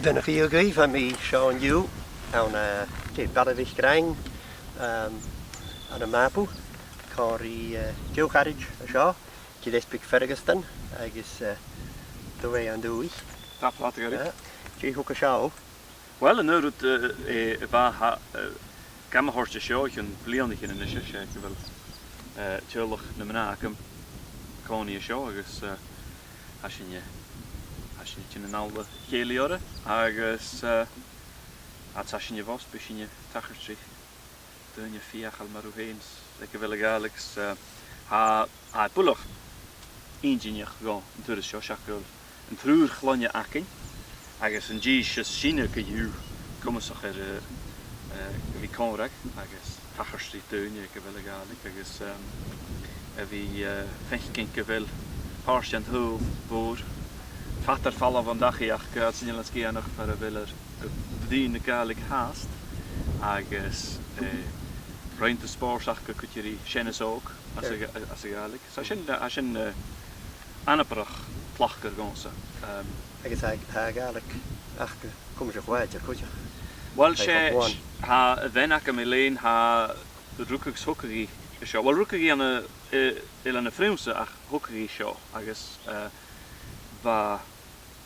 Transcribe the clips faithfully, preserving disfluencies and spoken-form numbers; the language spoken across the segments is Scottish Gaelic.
Duilich a h-uile duine, tha mi seo an-diugh ann an, eh, dè, Baile Mhic Raghnaill, ehm, ann am Màbu, còmhla ri, eh, deagh charaid an seo, Gilleasbaig Ferguson, agus, eh, dè an dùthaich? Tapadh leat, a Ghàidhlig. Eh, dè thug thu seo? Uill, an aon rud, eh, eh, a bha, eh, gam thoirt an seo o chionn bliadhnaichean a-nis, 's e gu bheil, eh, teaghlach nam mnà agam an-còmhnaidh an seo agus, eh, tha sinne, tha sinne a' tighinn a-nall a chèilidh orra agus, eh, fhad 's a tha sinne bos, bidh sinne a' tachairt ri daoine fìor thoil mar thu fhèin aig a bheil a' Ghàidhlig, 's, eh, tha, tha e buileach inntinneach dhomh an turas seo, seach gu bheil an triùir chloinne againn, agus an dithis as sine co-dhiù comasach air, eh, eh, a bhith còmhla agus tachairt ri daoine aig a bheil a' Ghàidhlig, agus, ehm, a bhith, eh, faicinn gu bheil pàirt den t-saoghal mhòr fada air falbh on dachaigh ach gu bheil sinn a' sgianadh far a bheil ar, eh, bruidhinn na Gàidhlig fhathast, agus, eh, roinn de spòrs aca gu, gu dearbh, sean is òg às a', às a' Ghàidhlig. So sin, eh, sin, eh, anabarrach tlachdmhor dhòmhsa. Ehm, agus tha, tha a' Ghàidhlig aca cuimseach mhath cuideachd. Uill, 's e, tha a' bhean agam, Elaine, tha, rugadh 's thogadh i seo. Uill, rugadh i ann an, eh, Eilean a' Phrionnsa ach thogadh i seo, agus, eh, bha,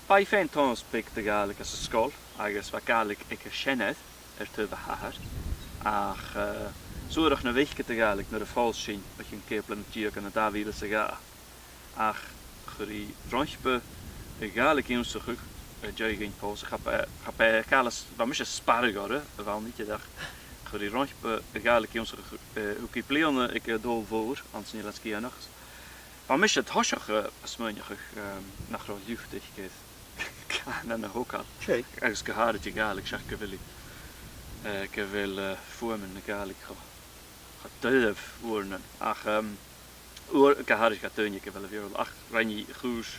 bha i a' faighinn tomhas beag de Ghàidhlig anns an sgoil, agus bha Gàidhlig aig a seanair air taobh a h-athar, ach, eh, suarach nam faiceadh i a' Ghàidhlig nuair a phòs sinn o chionn ceithir bliadhna deug ann an dà mhìle 's a dhà. Ach chuir i roimhpe a' Ghàidhlig ionnsachadh, eh, an dèidh dhuinn pòsadh, cha b' e, cha b' e càil as, bha mise a' sparradh oirre a bh' ann idir, ach chuir i roimhpe a' Ghàidhlig ionnsachadh, eh, thug i bliadhna aig an t-Sabhal Mhòr anns an Eilean Sgitheanach. Bha mise an toiseach, eh, a' smaoineachadh, ehm, nach robh liuthad aice air cànan a thogail. Seadh. Agus gu h-àraid a' Ghàidhlig, seach gu bheil i, eh, gu bheil, eh, fuaimean na Gàidhlig cho, cho doirbh uaireannan. Ach, ehm, uair, gu h-àraid do dhaoine aig a bheil a' Bheurla. Ach rinn i a' chùrs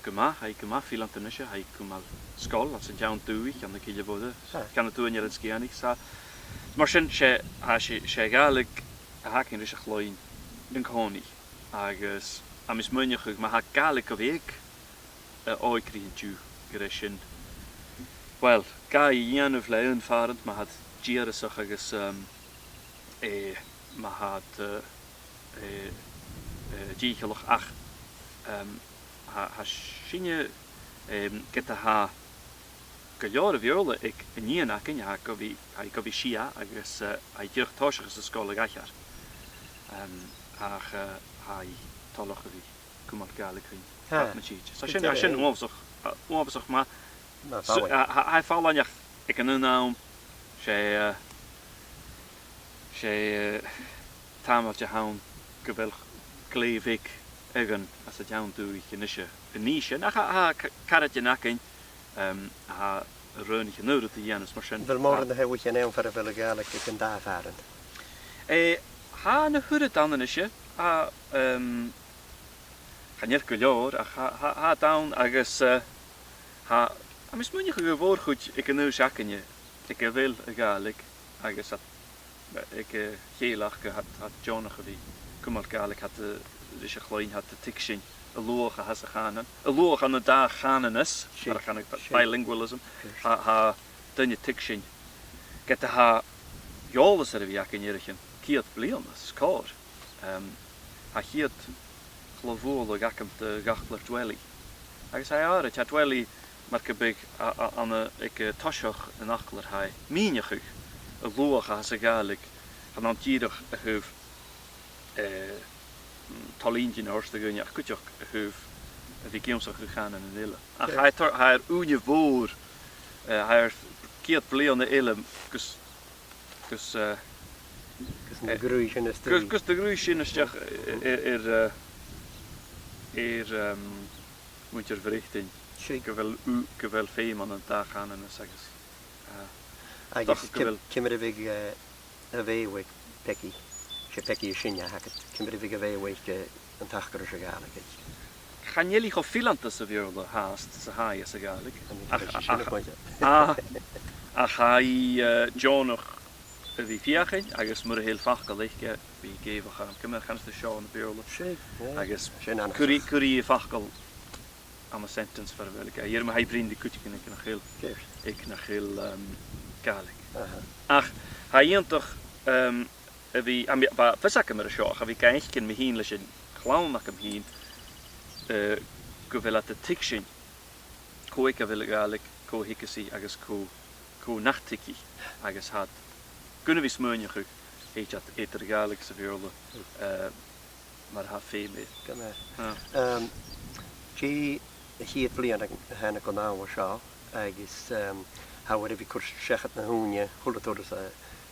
gu math, tha i gu math fileanta a-nise, tha i a' cumail sgoil anns an t-seann dùthaich ann an Cille Mhoire, ah, Ceann a Tuath an Eilein Sgitheanaich. 'S mar sin, 's e, tha, 's e, 's e Gàidhlig a th' againn ris a' chloinn an-còmhnaidh. Agus tha mi a' smaoineachadh, ma tha Gàidhlig gu bhith aig, eh, òigridh an-diugh, gur e sin, uill, gabhaidh a dhèanamh le aon phàrant, ma tha iad dìorasach agus, ehm, eh, ma tha iad, eh, eh, eh, dìcheallach, ach, ehm, tha, tha sinne, ehm, ged a tha gu leòr a' Bheurla aig an nighean againn, tha i gu bhith, tha i gu bhith sia agus, eh, tha i dìreach a' tòiseachadh san sgoil a dh'aithghearr. Ehm, ach, eh, tha i toilichte a bhith a' cumail Gàidhlig dhuinn. Ha. Fad na tìde. So sin, sin uabhasach, eh, uabhasach math. So, tha, tha, tha e fallain ach aig an aon àm, 's e, eh, 's e, eh, tàmailteachd a th' ann gu bheil glè bheag eadhon às an t-seann dùthaich a-nise a-nise. Ach tha, tha ca-, caraidean againn, ehm, a tha a' roghnachadh an aon rud a dhèanamh 's mar sin. A bheil mòran de thaighean ann far a bheil a' Ghàidhlig aig an dà phàrant? Eh, tha na h-uiread ann a-nise, tha, ehm, chan eil gu leòr, ach tha, tha, tha iad ann agus, eh, tha, tha mi a' smaoineachadh gu bheil a' mhòr-chuid aig an aois againne aig a bheil a' Ghàidhlig agus tha, aig a chèile aca, tha iad, tha iad deònach a bhith a' cumail Gàidhlig, tha iad, eh, ris a' chloinn, tha iad a' tuigsinn an luach a th' anns a' chànan, an luach ann an dà chànanas, seadh, mar a chanadh, seadh, bilingualism, seadh, tha, tha daoine a' tuigsinn. Ged a tha eòlas air a bhith againn air a' cheann ceud bliadhna 's còrr. Ehm, tha a' chiad chlò-bhualadh agam de dh'fhaclair Dwelly. Agus tha e àraid, tha Dwelly mar gum biodh a, a, ann a, aig, eh, toiseach an fhaclair, tha e a' mìneachadh an luach a th' anns a' Ghàidhlig, chan ann dìreach a thaobh, eh, toil-inntinn a thoirt do dhaoine ach cuideachd a thaobh a bhith ag ionnsachadh chànanan eile. Ach tha e tar-, tha e air ùine mhòr, eh, tha e air ceud bliadhna eile gus, gus, eh, gus na gruidh sin a-steach, gus, gus na gruidh sin a-steach, eh, air, air, eh, air, ehm, muinntir Bhreatainn. Seadh. Gu bheil u-, gu bheil feum ann an dà chànanas agus, eh, agus dòcha gu bheil, ciamar a bhiodh, eh, a' Bheurla aig Peigi, 's e Peigi as sine a th' agad, ciamar a bhiodh a' Bheurla aig, eh, an t-acras a' Ghàidhlig? Chan eil i cho fileanta sa Bheurla fhathast 's a tha i sa Ghàidhlig. Ach, ach, ach, ach tha i, eh, deònach a bhith a' feuchainn, agus mura h-eil facal aice, bidh i ag èigheach orm, ciamar a chanas tu seo ann am Beurla? Seadh, yeah. Agus cuiridh, cuiridh i am facal ann an sentence far a bheil e. Dh'iarr mi, tha e a' bruidhinn ri cuideigin aig nach eil, aig nach eil, um, Gàidhlig. Ach tha e iongantach, um, a bhith, a bhith, bha fios agam air seo, ach a bhith ga fhaicinn mi fhìn leis a' chlann agam fhìn, uh, gu bheil iad a' tuigsinn cò aig a bheil a' Ghàidhlig, cò a thuigeas i agus cò, cò nach tuig i, agus tha iad gun a bhith smaoineachadh, thèid iad eadar a' Ghàidhlig 's a' Bheurla, uh, mar a tha feum air. Gu math. Um, dè a' chiad bhliadhna a thàinig thu an-àirde an seo, agus, um, tha thu air a bhith cur seachad na h-ùine, a h-uile turas a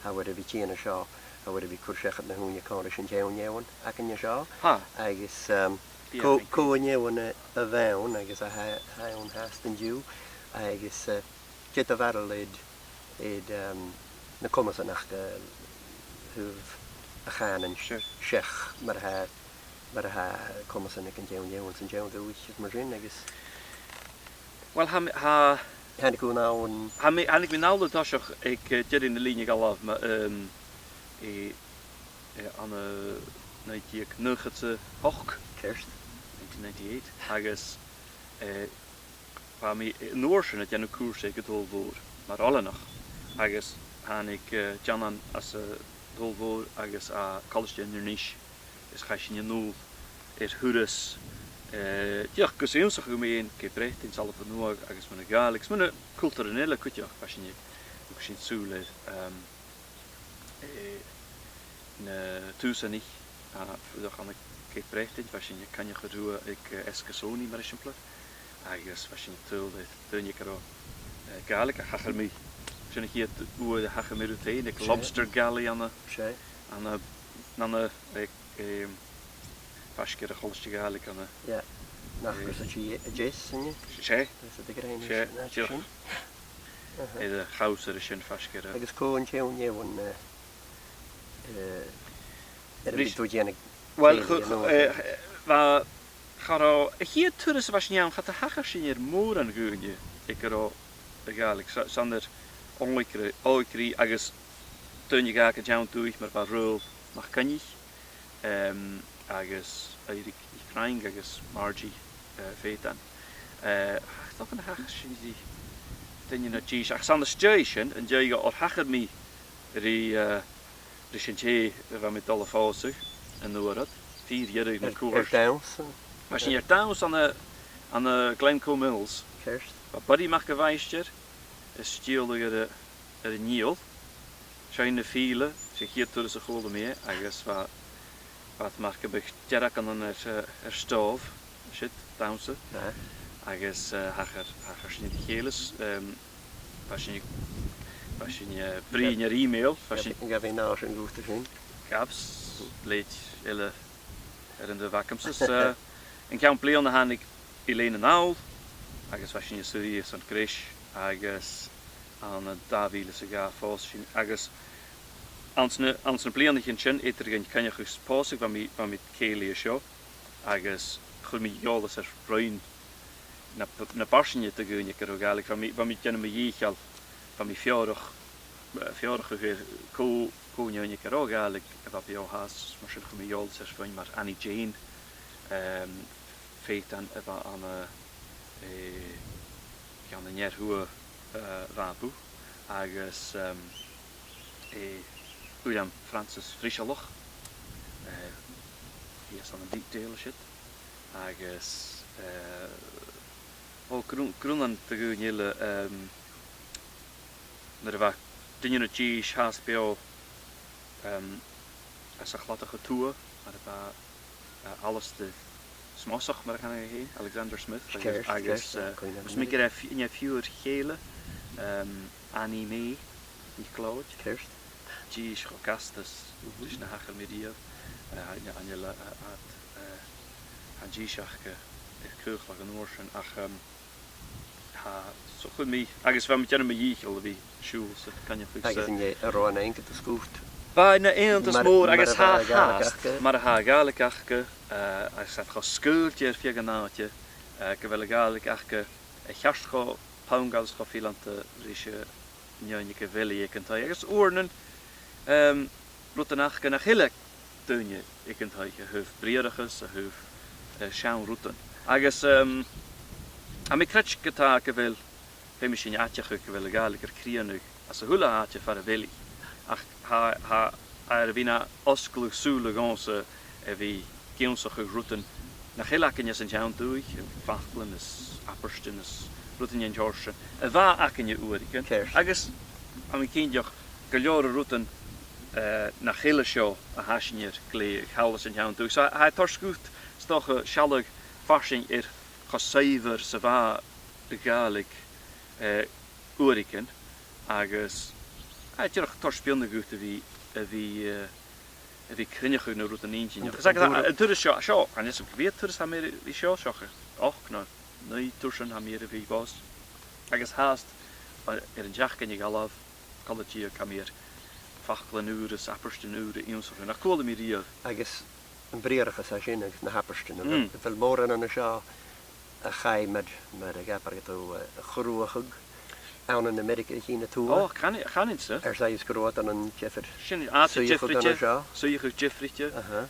tha thu air a bhith tighinn an seo, tha thu air a bhìth cur seachad na h-ùine còmhla ris an t-seann fheadhainn againne an seo. Tha. Agus, um, cò, cò an fheadhainn a, a bh' ann agus a tha, tha ann fhathast an-diugh, agus, uh, dè do bharail air, air, um, na comasan aca, uh, thaobh a' chànain seach mar a tha, mar a tha comasan aig an t-seann fheadhainn san t-seann dùthaich is mar sin, agus Uill, tha mi, tha, thàinig thu an-àirde, tha mi, thàinig mi an-àirde an toiseach aig, eh, deireadh na lìne a dh'fhalbh, ma, um, eh, eh, ann an naoi deug naochad 's a h-ochd. Ceart. Nineteen ninety-eight, agus, eh, bha mi, eh, an uair sin a' dèanamh cùrsa aig an t-Sabhal Mhòr mar oileanach, agus thàinig, eh, Dianan às an t-Sabhal Mhòr agus à Colaisde Inbhir Nis, is chaidh sinn a-null air thuras, eh, dìreach gus ionnsachadh mu dheidhinn Ceap Breatainn, Salachar Nuadh agus mu na Gàidheil, agus mu na cultaran eile cuideachd. Bha sinn, thug sinn sùil air, ehm, eh, na Tùsanaich, a, fuireach ann an Ceap Breatainn. Bha sinn a' coinneachadh riutha aig, eh, Eskasoni, mar eisimpleir, agus bha sinn a' tadhal air daoine aig an robh, eh, Gàidhlig, ach thachair mi, sin a' chiad uair a thachair mi riut fhèin, aig Lobster Galley ann an, ann an, ann an, aig, ehm, faisg air a' Cholaiste Ghàidhlig ann an, yeah, nach, eh, gus an tì a deas, an e? 'S e. 'S e, dìreach. Air a' chabhsair sin faisg air a... Agus cò an t-seann fheadhainn, eh, eh, air a bhith a' dèanamh... Uill, cèilidh, chu-, no, eh, bha, cha robh, a' chiad turas a bha sinn ann, cha do thachair sinn air mòran dhaoine aig an robh a' Ghàidhlig, 's a-, 's ann air òigri-, òigridh agus daoine a dh'fhàg an t-seann dùthaich mar bha Raghnall MacCoinnich, ehm, agus Eirig NicFhraing agus Margie, eh, Feudan. Eh, ach 's dòcha nach thachair sinn ri duine no dithis, ach 's ann às dèidh sin, an dèidh oir thachair mi ri, eh, ris an tè a bha mi a' dol a phòsadh an uair ud, fìor dheireadh na cuairt. Air dannsa? Bha sinn air dannsa ann an, ann an Glencoe Mills. Ceart. Bha Buddy Mac a' Mhaighstir a' stiùireadh air a, air an fhidheall. Seinn na fìdhle, 's e a' chiad turas a chuala mi e, agus bha, bha e mar gum biodh deargan ann air, eh, air stòbh, siud, dannsa. Agus, eh, thachair, thachair sinn ri chèile, ehm, bha sinn, bha sinn, eh, a' bruidhinn air email, bha sinn... Gabh, gabh e an uair sin dhut fhèin. Gabh, leithid eile air an taobh agamsa. 'S, eh, an ceann bliadhna thàinig Elaine a-nall, agus bha sinn a' suidhe airson greis, agus ann an dà mhìle 's a dhà phòs sinn, agus anns na, anns na bliadhnaichean sin, eadar dhuinn coinneachadh 's pòsadh, bha mi, bha mi cèilidh an seo, agus chuir mi eòlas air raon na, na b' fharsainge de dhaoine aig an robh Gàidhlig. Bha mi, bha mi a' dèanamh mo dhìcheall, bha mi a' feòrach, eh, feòrachadh air cò, cò an fheadhainn aig an robh Gàidhlig a bha beò fhathast, mar sin chuir mi eòlas air feadhainn mar Annie Jane, ehm, Feudan a bha ann an, eh, ceann an ear-thuath, eh, Bhàbù, agus, ehm, eh, Uilleam Francis Frisealach, eh, shìos ann am Beekdale an siud, agus, eh, o, grunn-, grunnan de dhaoine eile, ehm, nuair a bha duine no dithis fhathast beò, ehm, anns a' Chladach a Tuath, mar a bha, eh, Alasdair Smosach, mar a chanadh e fhèin, Alexander Smith, agus, agus, eh, agus mi gur e f-, an e fear-chèile, ehm, Annie May NicLeòid. Ceart. Dithis cho gasta 's, mhm, ris na thachair mi riamh, eh, an, an, eh, eh, tha an dithis aca air caochladh an uair sin, ach, ehm, tha, so chuir mi, agus bha mi a' dèanamh mo dhìcheall a bhith a' siubhal 's a' coinneachadh. Agus an e, an robh e na iongantas dhut? Bha e na iongantas mòr, agus tha fhathast, mar a tha a' Ghàidhlig aca, eh, agus tha iad cho sgaoilte air feadh an àite, eh, gu bheil a' Ghàidhlig aca a cheart cho pongail 's cho fileanta ris an fheadhainn aig a bheil i aig an taigh. Agus uaireannan, ehm, rudan aca nach eil aig daoine aig an taigh, a thaobh briathrachas, a thaobh, eh, seann rudan. Agus, ehm, Tha mi a' creidsinn gu bheil, feumaidh sinn aideachadh gu bheil a' Ghàidhlig air crìonadh anns a h-uile h-àite far a bheil i. Ach tha, tha, tha e air a bhith na fhosgladh sùla dhòmhsa a bhith ag ionnsachadh rudan nach eil againn anns an t-seann dùthaich, faclan is abairtean is rudan den t-seòrsa sin, a bha againne uaireigin. Ceart. Agus tha mi cinnteach gu leòr de rudan, eh, nach eil an seo a tha sinn air glèidheadh thall anns an t-seann dùthaich. So, tha e a' toirt sgùth, 's dòcha, sealladh farsaing air cho saidhbhir 's a bha a' Ghàidhlig, eh, uaireigin, agus, eh, dìreach toirt spionnadh dhut a bhith, a bhith, eh, a bhith a' cruinneachadh na rudan inntinneach. An, agus, an, agus turas seo, seo, chan eil fhios agam cia mheud turas tha mi air a bhith seo, seach ochd no naoi tursan tha mi air a bhith bhos. Agus fhathast, eh, air an t-seachdain a dh'fhalbh, còmhla riutha, tha mi air faclan ùra is abairtean ùra ionnsachadh nach cuala mi riamh. Agus am briathrachas a tha sin agus na h-abairtean, a bheil, mm, a bheil mòran an seo a chaidh mar, mar a dh'abradh tu, eh, a chruthachadh ann an Ameireagaidh a Tuath? Ò, chan, chanainn-sa. Air sàillibh gun robh iad ann an diofar suidheachadh an seo? Suidheachadh diofraichte. Aha.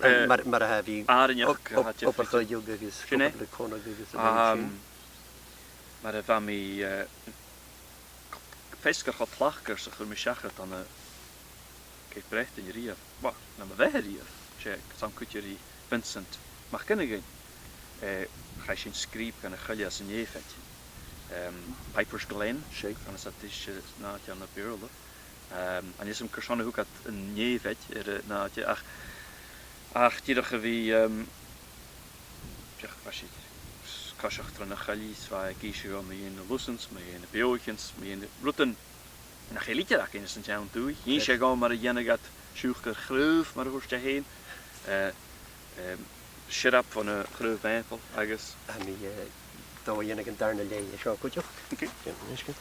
Eh, mar, mar a tha bhith àrainneachd, obair-chuideigin agus, sin e, obair le còmhnaidh agus an rud sin. Mar a bha mi, eh, feasgar cho tlachdmhor 's a chuir mi seachad ann an Ceap Breatainn a-riamh, well, nam bheatha a-riamh, 's e, 's ann cuide ri Vincent MacFhionghain, eh, chaidh sinn sgrìob dhan a' choille anns an Nèamhaid. Em, Piper's Glen, seadh, chan eil fhios agam dè an t-ainm air a' Bheurla. Em, chan eil fhios agam carson a thug iad an Nèamhaid air an àite, ach, ach dìreach a bhith, em, dìreach, bha sinn a' coiseachd tro na choillidh, 's bha e ag innse dhomh mu dheidhinn na lusan, mu dheidhinn na beothaichean, mu dheidhinn rudan nach eil idir againn anns an t-seann dùthaich. Dh'inns e dhomh mar a dhèanadh iad siùcar chraobh, mar a thuirt e fhèin. Eh, em, siorap bhon a' chraobh maple agus... Tha mi, eh, dol a dhèanamh an dàrna lèine seo cuideachd. Ok. Sin, uisge.